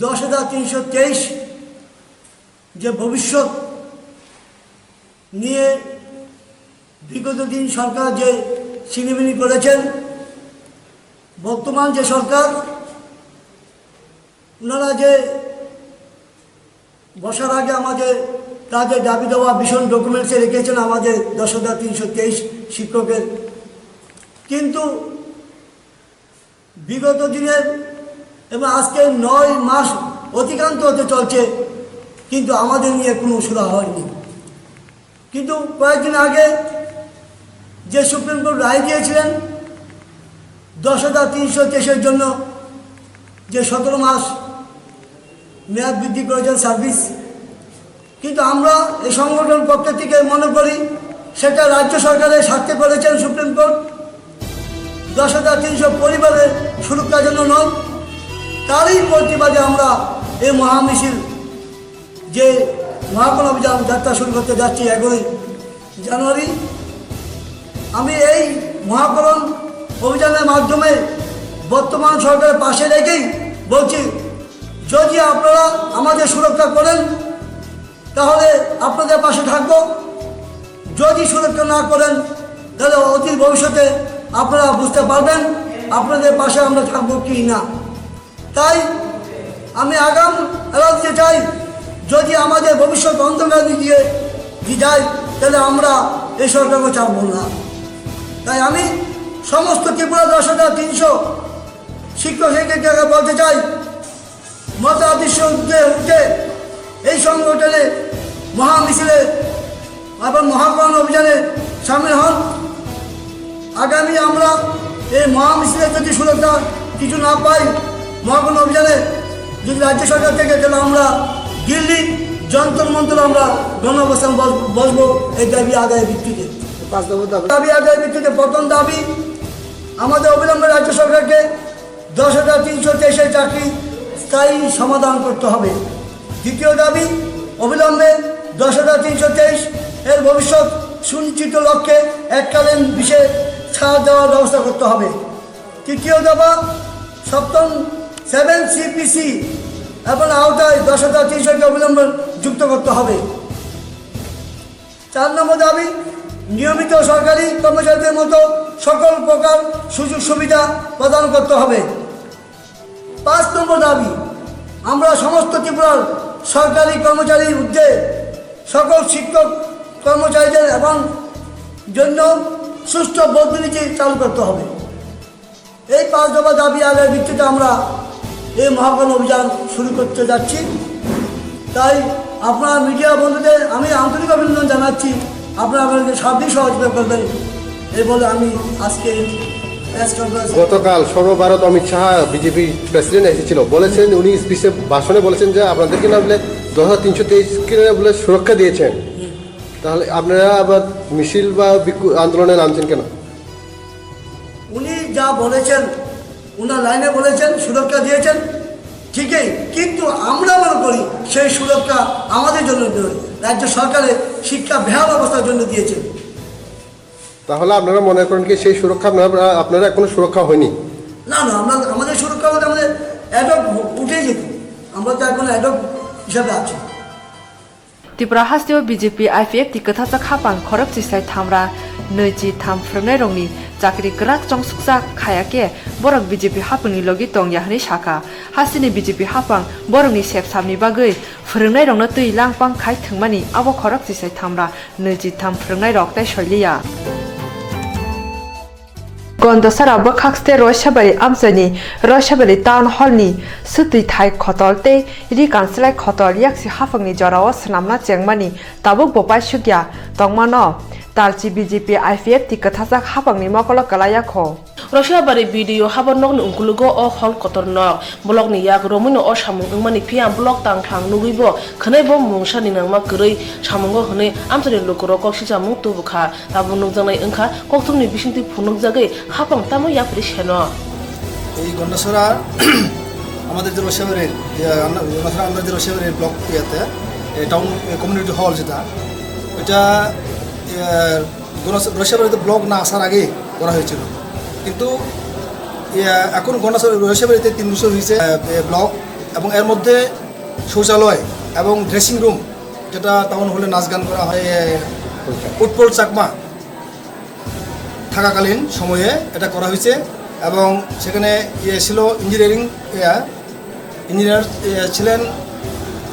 দশ হাজার তিনশো তেইশ যে ভবিষ্যৎ নিয়ে বিগত দিন সরকার যে ছিনিমিনি করেছেন, বর্তমান যে সরকার, ওনারা যে বসার আগে আমাদের তাদের দাবি দাওয়া ভীষণ ডকুমেন্টসে রেখেছেন আমাদের দশ হাজার তিনশো তেইশ শিক্ষকের, কিন্তু বিগত দিনের এবং আজকে নয় মাস অতিক্রান্ত হতে চলছে, কিন্তু আমাদের নিয়ে কোনো সুরা হয়নি। কিন্তু কয়েকদিন আগে যে সুপ্রিম কোর্ট রায় দিয়েছিলেন দশ হাজার তিনশো তেইশের জন্য, যে সতেরো মাস মেয়াদ বৃদ্ধি করেছেন সার্ভিস, কিন্তু আমরা এই সংগঠন পক্ষ থেকে মনে করি সেটা রাজ্য সরকারের স্বার্থে করেছেন সুপ্রিম কোর্ট। দশ হাজার তিনশো পরিবারের সুরক্ষার জন্য নয়, তারই প্রতিবাদে আমরা এই মহামিছিল, যে মহাগণ অভিযান যাত্রা শুরু করতে যাচ্ছি এগারোই জানুয়ারি, আমি এই মহাকরণ অভিযানের মাধ্যমে বর্তমান সরকারের পাশে রেখেই বলছি, যদি আপনারা আমাদের সুরক্ষা করেন, তাহলে আপনাদের পাশে থাকব। যদি সুরক্ষা না করেন, তাহলে অতি ভবিষ্যতে আপনারা বুঝতে পারবেন আপনাদের পাশে আমরা থাকবো কি না। তাই আমি আগাম এলান দিতে চাই, যদি আমাদের ভবিষ্যৎ অন্ধকার দিয়ে দিয়ে যায়, তাহলে আমরা এই সরকারকে চাপব না। তাই আমি সমস্ত ত্রিপুরা দশ হাজার তিনশো শিক্ষক শিক্ষিকাকে বলতে চাই, মতাদর্শ উঠে উঠে এই সংগঠনে মহামিছিলে এবং মহাকরণ অভিযানে সামিল হন। আগামী আমরা এই মহামিছিলে যদি সুরক্ষা কিছু না পাই, মহাকরণ অভিযানে যদি রাজ্য সরকার থেকে, তাহলে আমরা দিল্লি যন্তর মন্তর আমরা গণঅবস্থান বস-, বসবো এই দাবি আদায়ের ভিত্তিতে। পাঁচ নম্বর দাবি। দাবি আদায়ের ভিত্তিতে প্রথম দাবি, আমাদের অবিলম্বে রাজ্য সরকারকে দশ হাজার তিনশো তেইশের চাকরি স্থায়ী সমাধান করতে হবে। দ্বিতীয় দাবি, অবিলম্বে দশ হাজার তিনশো তেইশ এর ভবিষ্যৎ সুনিশ্চিত লক্ষ্যে এককালীন বিশেষ ছাড় দেওয়ার ব্যবস্থা করতে হবে। তৃতীয় দাবি, সপ্তম সেভেন সিপিসি এবং আওতায় দশ হাজার তিনশোকে অবিলম্বে যুক্ত করতে হবে। চার নম্বর দাবি, নিয়মিত সরকারি কর্মচারীদের মতো সকল প্রকার সুযোগ সুবিধা প্রদান করতে হবে। পাঁচ নম্বর দাবি, আমরা সমস্ত ত্রিপুরার সরকারি কর্মচারীর ঊর্ধ্বে সকল শিক্ষক কর্মচারীদের এবং জন্য সুষ্ঠু বদলি নীতি চালু করতে হবে। এই পাঁচ দফা দাবি আদায়ের ভিত্তিতে আমরা এই মহাকরণ অভিযান শুরু করতে যাচ্ছি। তাই আপনারা মিডিয়া বন্ধুদের আমি আন্তরিক অভিনন্দন জানাচ্ছি, আপনারা আমাদেরকে সার্বিক সহযোগিতা করবেন, এই বলে আমি আজকে প্রেস কনফারেন্স গতকাল সর্বভারত অমিত শাহ বিজেপি প্রেসিডেন্ট এসেছিল, বলেছেন, উনি স্পিচে, ভাষণে বলেছেন যে আপনাদেরকে না বলে দশ হাজার তিনশো তেইশ কে বলে সুরক্ষা দিয়েছেন, তাহলে আপনারা আবার মিছিল বা বিক্ষোভ আন্দোলনে নামছেন কেন? উনি যা বলেছেন, ওনার লাইনে বলেছেন, সুরক্ষা দিয়েছেন, ঠিকই, কিন্তু আমরা মনে করি সেই সুরক্ষা আমাদের জন্য নয়, রাজ্য সরকারের শিক্ষা বেহাল অবস্থার জন্য দিয়েছেন। তাহলে আপনারা মনে করেন কি সেই সুরক্ষা আপনারা, আপনারা এখনো সুরক্ষা হয়নি? না, না, আমরা, আমাদের সুরক্ষা বলতে আমাদের অ্যাডহক উঠে যেত, আমরা তো এখন অ্যাডহক হিসাবে আছি। Tripura hasteo B J P I P F T kwthajak hapang khorokchi sai thamra nwichi tham phwrwngnairokni chakri kwrak chongsukjak khaya khe borok B J P hapangni logi tongya hwnwi sakha. Hasteni B J P hapang borokni sepsamni bagwi phwrwngnairokno twi langpang khai thwngmani abo khorokchi sai thamra nwichi tham phwrwngnairok tei soiliya. Gondasara bwkhakste Roisabari amchaini Roisabari Town Hall ni swtwi thai khotol tei ri kanslai khotol yaksi haphangni jorao swnamna chengmani tabuk bo paisukya tongmano talchi B J P I P F T kwthajak haphangni mokolo kwlaiya kho. Roisabari B D O habar nokni ungkulugo o hall kotor nok. Blockni yak romwino o samung wngmani phiya block tangthang nugwibo khwnaibo mungsa ninangma kwrwi samungo hwnwi amchaini lukurok kok sichamung tubukha. Tabuk nukjaknai wngkha kokthumni bisingtwi phunukjagwi haphang tamo yapri seno. এই গন্ডাছড়া আমাদের যে রসিয়াবাড়ির, ইয়ে, আমরা, গন্ডাছড়া আমরা যে রসিয়াবাড়ির ব্লক ইয়েতে, এই টাউন, এই কমিউনিটি হল যেটা, ওইটা, ইয়ে, গন্ডাছ-, রসিয়াবাড়িতে ব্লক না আসার আগেই করা হয়েছিল। কিন্তু, ইয়ে, এখন গন্ডাছড়া, রসিয়াবাড়িতে তিন বছর হয়েছে, এ, এ, ব্লক, এবং এর মধ্যে শৌচালয় এবং ড্রেসিং রুম, যেটা টাউন হলে নাচ গান করা হয়, এ, উৎপল চাকমা থাকাকালীন সময়ে এটা করা হয়েছে এবং সেখানে ইয়ে ছিল ইঞ্জিনিয়ারিং, ইয়ে, ইঞ্জিনিয়ার, ইয়ে, ছিলেন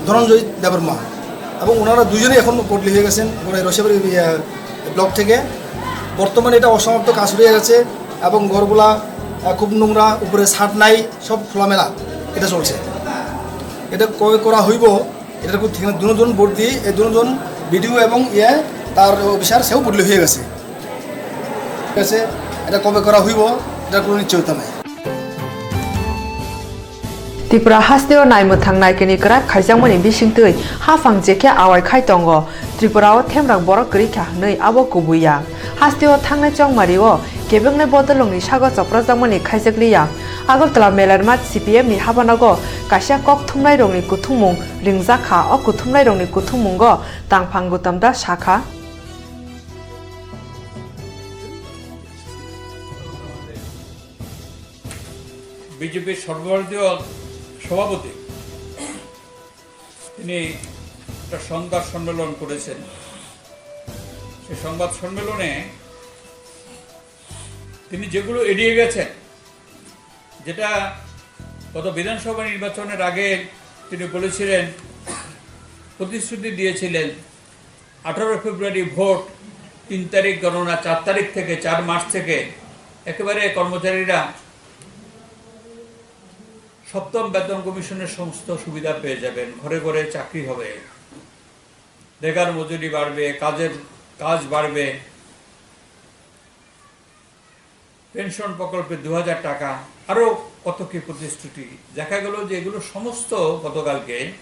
ধনঞ্জয় দেববর্মা এবং ওনারা দুজনেই এখন বদলি হয়ে গেছেন ওনার রসিয়াবাড়ি, ইয়ে, ব্লক থেকে। বর্তমানে এটা অসমাপ্ত কাজ রয়ে গেছে এবং ঘরগুলা আহ, খুব নোংরা, উপরে ছাদ নাই, সব খোলামেলা এটা চলছে। এটা কবে করা হইব, এটার কোনো ঠিক নাই। দুজন ভোট দিয়ে, এই দুজন বিডিও এবং ইয়ে তার অফিসার, সেও বদলি হয়ে গেছে। ঠিক আছে, এটা কবে করা হইব, এটার কোনো নিশ্চয়তা নাই। Tripura hasteo naimwthang naikeni kwrak khaijakmani bisingtwi haphang jekhe awai khai tongo. Tripura o themrang borok kwrwi kha hwnwi abo kubui ya. Hasteo thangnai chongmari o kebengni bodolongni sago choprajakmani khaijak liya. Agartala Melarmat C P M ni habanogo kaisa kok thumnairokni kuthumung ringjak kha. O kuthumnairokni kuthummungo tangphang Gautam Das sakha. বিজেপির সর্বভারতীয় সভাপতি তিনি একটা সংবাদ সম্মেলন করেছেন। সেই সংবাদ সম্মেলনে তিনি যেগুলো এড়িয়ে গেছেন, যেটা গত বিধানসভা নির্বাচনের আগে তিনি বলেছিলেন, প্রতিশ্রুতি দিয়েছিলেন, আঠারো ফেব্রুয়ারি ভোট, তিন তারিখ গণনা, চার তারিখ থেকে, চার মার্চ থেকে একেবারে কর্মচারীরা সপ্তম বেতন কমিশনের সমস্ত সুবিধা পেয়ে যাবেন, ঘরে ঘরে চাকরি হবে, বেকার মজুরি বাড়বে, কাজের, কাজ বাড়বে, পেনশন প্রকল্পে দু হাজার টাকা, আরও কত কি প্রতিশ্রুতি। দেখা গেল যে এগুলো সমস্ত গতকালকে,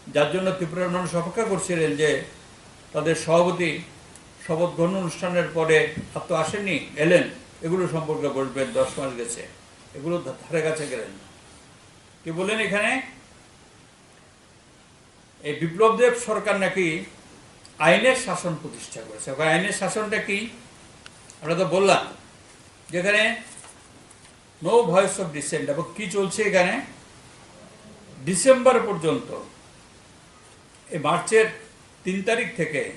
যার জন্য ত্রিপুরার মানুষ অপেক্ষা করছিলেন যে তাদের সভাপতি শপথ গ্রহণ অনুষ্ঠানের পরে আর তো আসেননি, এলেন, এগুলো সম্পর্কে বলবেন, দশ মাস গেছে, এগুলো ধা-, ধারে কাছে গেলেন না। কি বললেন এখানে? এই বিপ্লব দেব সরকার নাকি আইনের শাসন প্রতিষ্ঠা করেছে। এখন আইনের শাসনটা কি? আমরা তো বললাম, যেখানে no voice of dissent। এবং কি চলছে এখানে? ডিসেম্বর পর্যন্ত, এই মার্চের তিন তারিখ থেকে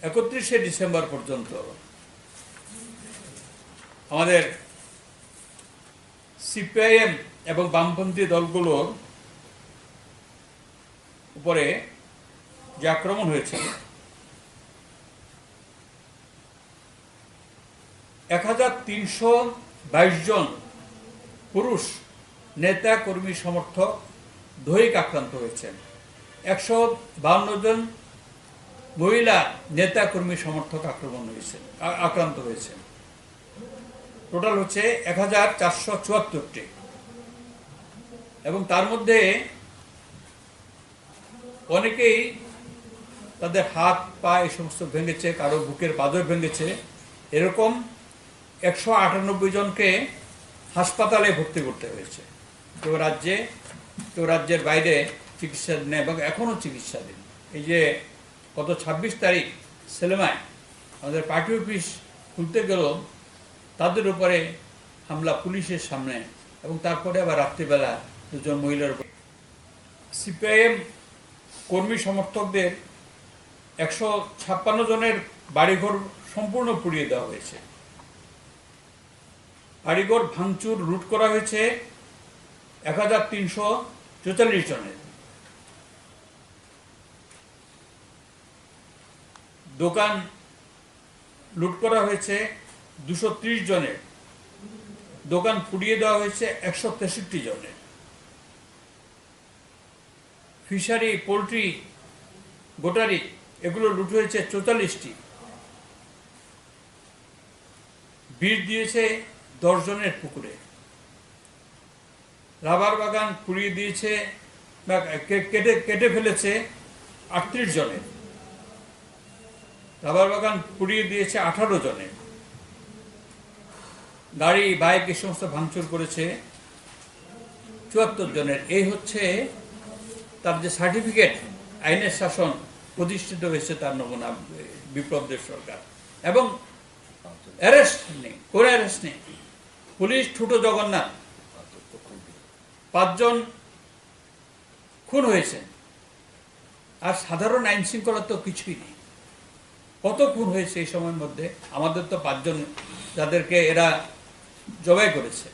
একত্রিশে ডিসেম্বর পর্যন্ত আমাদের সিপিআইএম এবং বামপন্থী দলগুলোর উপরে যে আক্রমণ হয়েছে, এক হাজার তিনশো বাইশ জন পুরুষ নেতা, কর্মী, সমর্থক দৈহিক আক্রান্ত হয়েছেন। একশো বাহান্ন জন মহিলা নেতা, কর্মী, সমর্থক আক্রমণ হয়েছেন, আ-, আক্রান্ত হয়েছেন। টোটাল হচ্ছে এক হাজার চারশো চুয়াত্তরটি। এবং তার মধ্যে অনেকেই তাদের হাত, পা এই সমস্ত ভেঙেছে, কারো বুকের পাঁজর ভেঙেছে। এরকম একশো আটানব্বই জনকে হাসপাতালে ভর্তি করতে হয়েছে। কেউ রাজ্যে, কেউ রাজ্যের বাইরে চিকিৎসাধীন এবং এখনও চিকিৎসাধীন। এই যে গত ছাব্বিশ তারিখ সেলেমায় আমাদের পার্টি অফিস খুলতে গেল, তাদের উপরে হামলা পুলিশের সামনে, এবং তারপরে আবার রাত্রিবেলা দুজন মহিলার উপর। সিপিআইএম কর্মী সমর্থকদের একশো ছাপ্পান্ন জনের বাড়িঘর সম্পূর্ণ পুড়িয়ে দেওয়া হয়েছে। বাড়িঘর ভাঙচুর, লুট করা হয়েছে এক হাজার তিনশো চুয়াল্লিশ জনের। দোকান লুট করা হয়েছে দুশো ত্রিশ জনের, দোকান পুড়িয়ে দেওয়া হয়েছে একশো তেষট্টি জনের। ফিশারি, পোল্ট্রি, গোটারি, এগুলো লুট হয়েছে চৌচল্লিশটি। বিষ দিয়েছে দশ জনের পুকুরে। রাবার বাগান পুড়িয়ে দিয়েছে, না, কে-, কেটে, কেটে ফেলেছে আটত্রিশ জনের। রাবার বাগান পুড়িয়ে দিয়েছে আঠারো জনের। গাড়ি, বাইক, এই সমস্ত ভাঙচুর করেছে চুয়াত্তর জনের। এই হচ্ছে তার যে সার্টিফিকেট, আইনের শাসন প্রতিষ্ঠিত হয়েছে তার নমুনা, বিপ্লব দেব সরকার। এবং অ্যারেস্ট নেই, কোনো অ্যারেস্ট নেই। পুলিশ ঠুটো জগন্নাথ, পাঁচজন খুন হয়েছেন। আর সাধারণ আইন শৃঙ্খলা তো কিছুই নেই। কত খুন হয়েছে এই সময়ের মধ্যে? আমাদের তো পাঁচজন, যাদেরকে এরা জবাই করেছে।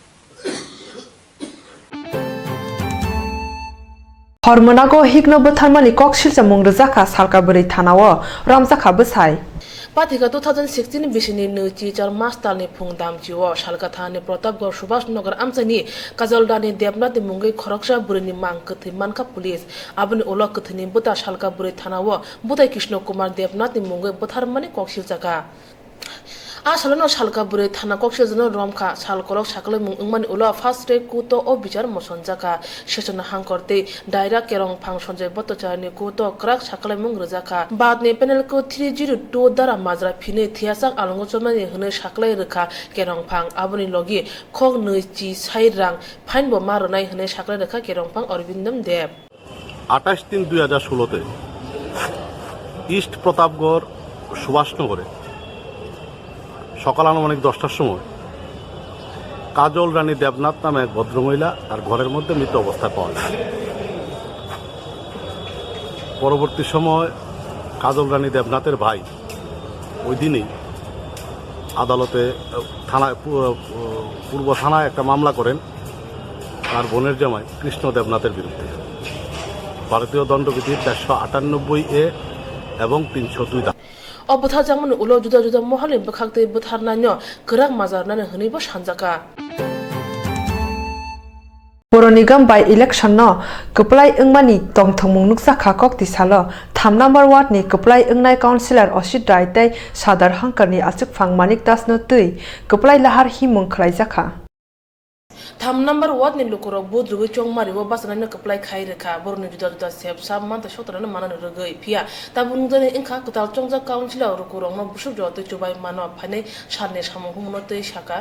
Hormonago hikno bwtharmani kok silchamung rwjakha Salkabwrwi thanao romjakha bwsai. Pathika two thousand sixteen bisini nwichi char March talni phung damchio Salka thanani Pratapgarh Subhash Nagar amchaini Kajol Rani Debnathni mungwi khoroksa bwrwini mang kwthwi mankha police. Aboni ulo kwthwini bwta Salka bwrwi thanao bwtai Krishna Kumar Debnathni mungwi bwtharmani kok siljakha. A salono Salka bwrwi thana kok siljakno romkha. Sal kolok sakalaimung wngmani ulo first track court o bichar mosonjakha. Session hangkor tei Daira Kerongphang Sanjay Bhattacharya ni court o kwrak sakalaimung rwjakha. Badni penal code three zero two dara majra phini thiyachak alongo chomnani hwnwi saklai rwkha Kerongphang. Aboni logi khok nwi chi sai rang fine bo ma rwnai hwnwi saklai rwkha Kerongphang Aurobindo Deb. আঠাশ তিন দুই হাজার ষোলোতে ইস্ট প্রতাপগড় সুভাষনগরে সকাল আনুমানিক দশটার সময় কাজল রানী দেবনাথ নামে এক ভদ্রমহিলা তার ঘরের মধ্যে মৃত অবস্থায় পাওয়া যায়। পরবর্তী সময় কাজল রানী দেবনাথের ভাই ওই দিনই আদালতে, আহ, থানায়, পু-, আহ, পূর্ব থানায় একটা মামলা করেন তার বোনের জামাই কৃষ্ণ দেবনাথের বিরুদ্ধে। ভারতীয় দণ্ডবিধির চারশো আটানব্বই এ এবং তিনশো দুই ধারা। O bwtharjakmani ulo juda juda mohalni bwkhak tei bwtharnaino kwrak majra rwnani hwnwibo sanjakha. Puro Nigam by election no kwplai wngmani tongthokmung nukjakha kok tisalo. Tham number ward ni kwplai wngnai councillor Osit Rai tei Sadar Hangkar ni achukphang Manik Das no twi kwplai lahar himung khwlaijakha. Tham number ward ni lukurok vote rwui chongmari o bachanaino kwplai khai rwkha. Borokni juda juda sep sap mantwi sotorano manani rwgwi. Phiya tabuk nukjaknai wngkha kwtal chongjak councillor lukurokno busuk jotwi chubai mano phainai salni samung humano twi sakha.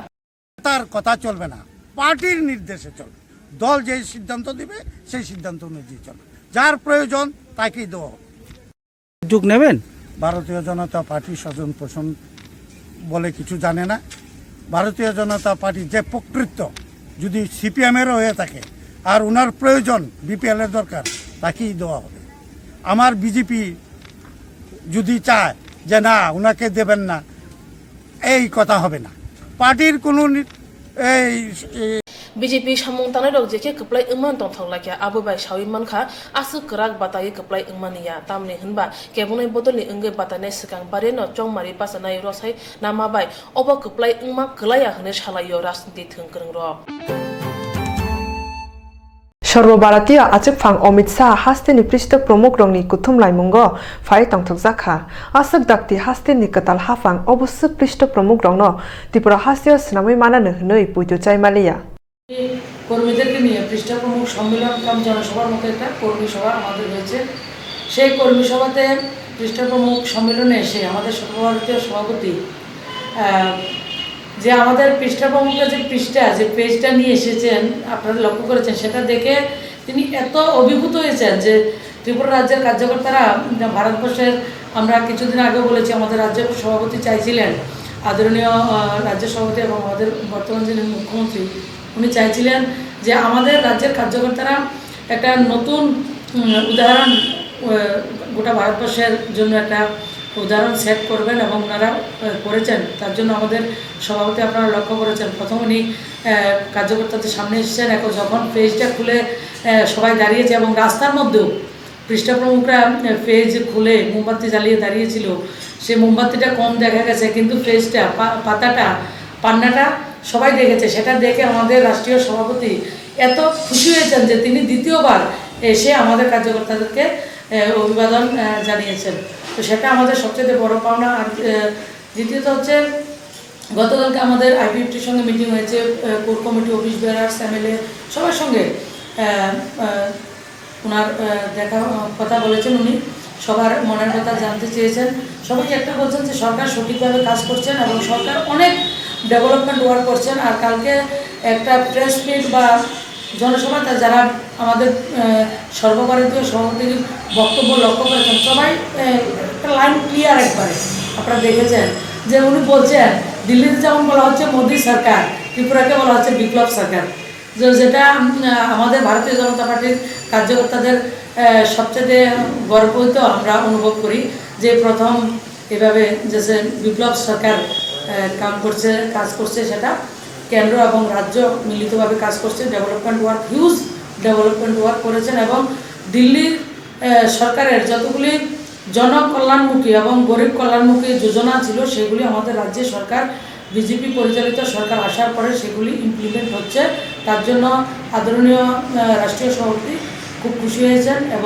নেতার কথা চলবে না, পার্টির নির্দেশে চলবে। দল যে সিদ্ধান্ত দিবে, সেই সিদ্ধান্ত অনুযায়ী চলবে। যার প্রয়োজন, তাকেই দেওয়া হবে। যোগ নেবেন? ভারতীয় জনতা পার্টি স্বজন পোষণ বলে কিছু জানে না। ভারতীয় জনতা পার্টি যে প্রকৃত, যদি সিপিএম এরও হয়ে থাকে, আর ওনার প্রয়োজন, বিপিএল এর দরকার, তাকেই দেওয়া হবে। আমার বিজেপি যদি চায় যে না, ওনাকে দেবেন না, এই কথা হবে না। পার্টির কোনো নি-, এই, এই B J P samung tangnairok je khe kwplai wngmani tongthok laikha, abo bai saui mankha, aswk kwrak bataiwi kwplai wngmani ya, tamni hwnba kebengni bodolni wngwi batainai swkang bariyano chongmari bachanai rosai nama bai obo kwplai wngma kwlaiya hwnwi salaio rajniti thwng kwrwngrok. Sarbo Bharatiya achukphang Amit Shah hasteni Prishto Pramukrokni kuthum laimungo phai tongthokjakha. Aswk dakti hasteni kwtal haphang obwswk Prishto Pramukrokno Tripura hasteo swnamwi manano hwnwi puitu chai maliya. কর্মীদেরকে নিয়ে পৃষ্ঠা প্রমুখ সম্মেলন কাম জনসভার মতো একটা কর্মী সভা আমাদের হয়েছে। সেই কর্মী সভাতে পৃষ্ঠা প্রমুখ সম্মেলনে এসে আমাদের সর্বভারতীয় সভাপতি, আহ, যে আমাদের পৃষ্ঠা প্রমুখরা যে পৃষ্ঠা, যে পেজটা নিয়ে এসেছেন, আপনারা লক্ষ্য করেছেন, সেটা দেখে তিনি এত অভিভূত হয়েছেন যে ত্রিপুরা রাজ্যের কার্যকর্তারা, উম, ভারতবর্ষের, আমরা কিছুদিন আগেও বলেছি, আমাদের রাজ্য সভাপতি চাইছিলেন, আদরণীয়, আহ, রাজ্য সভাপতি এবং আমাদের বর্তমান যিনি মুখ্যমন্ত্রী, উনি চাইছিলেন যে আমাদের রাজ্যের কার্যকর্তারা একটা নতুন, উম, উদাহরণ, আহ, গোটা ভারতবর্ষের জন্য একটা উদাহরণ সেট করবেন এবং ওনারা, আহ, করেছেন। তার জন্য আমাদের সভাপতি, আপনারা লক্ষ্য করেছেন, প্রথম উনি, আহ, কার্যকর্তাদের সামনে এসেছেন। এখন যখন পেজটা খুলে, আহ, সবাই দাঁড়িয়েছে এবং রাস্তার মধ্যেও পৃষ্ঠা প্রমুখরা, আহ, পেজ খুলে মোমবাতি জ্বালিয়ে দাঁড়িয়েছিল, সে মোমবাতিটা কম দেখা গেছে, কিন্তু পেজটা, পা-, পাতাটা, পান্নাটা সবাই দেখেছে। সেটা দেখে আমাদের রাষ্ট্রীয় সভাপতি এত খুশি হয়েছেন যে তিনি দ্বিতীয়বার এসে আমাদের কার্যকর্তাদেরকে, আহ, অভিবাদন, আহ, জানিয়েছেন। তো সেটা আমাদের সবচেয়ে বড় পাওনা। আর, আহ, দ্বিতীয়ত হচ্ছে, গতকালকে আমাদের আইপিএফটির সঙ্গে মিটিং হয়েছে, আহ, core committee, office bearers, MLA, সবার সঙ্গে, আহ, আহ, ওনার, আহ, দেখা, আহ, কথা বলেছেন উনি, সবার মনের কথা জানতে চেয়েছেন। সবাই একটা বলছেন যে সরকার সঠিকভাবে কাজ করছেন এবং সরকার অনেক ডেভেলপমেন্ট ওয়ার্ক করছেন। আর কালকে একটা প্রেস মিট বা জনসভাতে যারা আমাদের, আহ, সর্বভারতীয় সভাপতির বক্তব্য লক্ষ্য করেছেন, সবাই, আহ, একটা লাইন ক্লিয়ার একবারে আপনারা দেখেছেন যে উনি বলছেন, দিল্লিতে যেমন বলা হচ্ছে মোদী সরকার, ত্রিপুরাকে বলা হচ্ছে বিপ্লব সরকার। যে যেটা, উম, আহ, আমাদের ভারতীয় জনতা পার্টির কার্যকর্তাদের, আহ, সবচেয়ে গর্বিত আমরা অনুভব করি যে প্রথম এভাবে যে সে বিপ্লব সরকার, আহ, কাম করছে, কাজ করছে, সেটা কেন্দ্র এবং রাজ্য মিলিতভাবে কাজ করছে, development work, huge development work করেছেন এবং দিল্লির, আহ, সরকারের যতগুলি জনকল্যাণমুখী এবং গরিব কল্যাণমুখী যোজনা ছিল, সেগুলি আমাদের রাজ্যে সরকার, বিজেপি পরিচালিত সরকার আসার পরে সেগুলি ইমপ্লিমেন্ট হচ্ছে। তার জন্য আদরণীয় আহ, রাষ্ট্রীয় সভাপতি খুব খুশি হয়েছেন এবং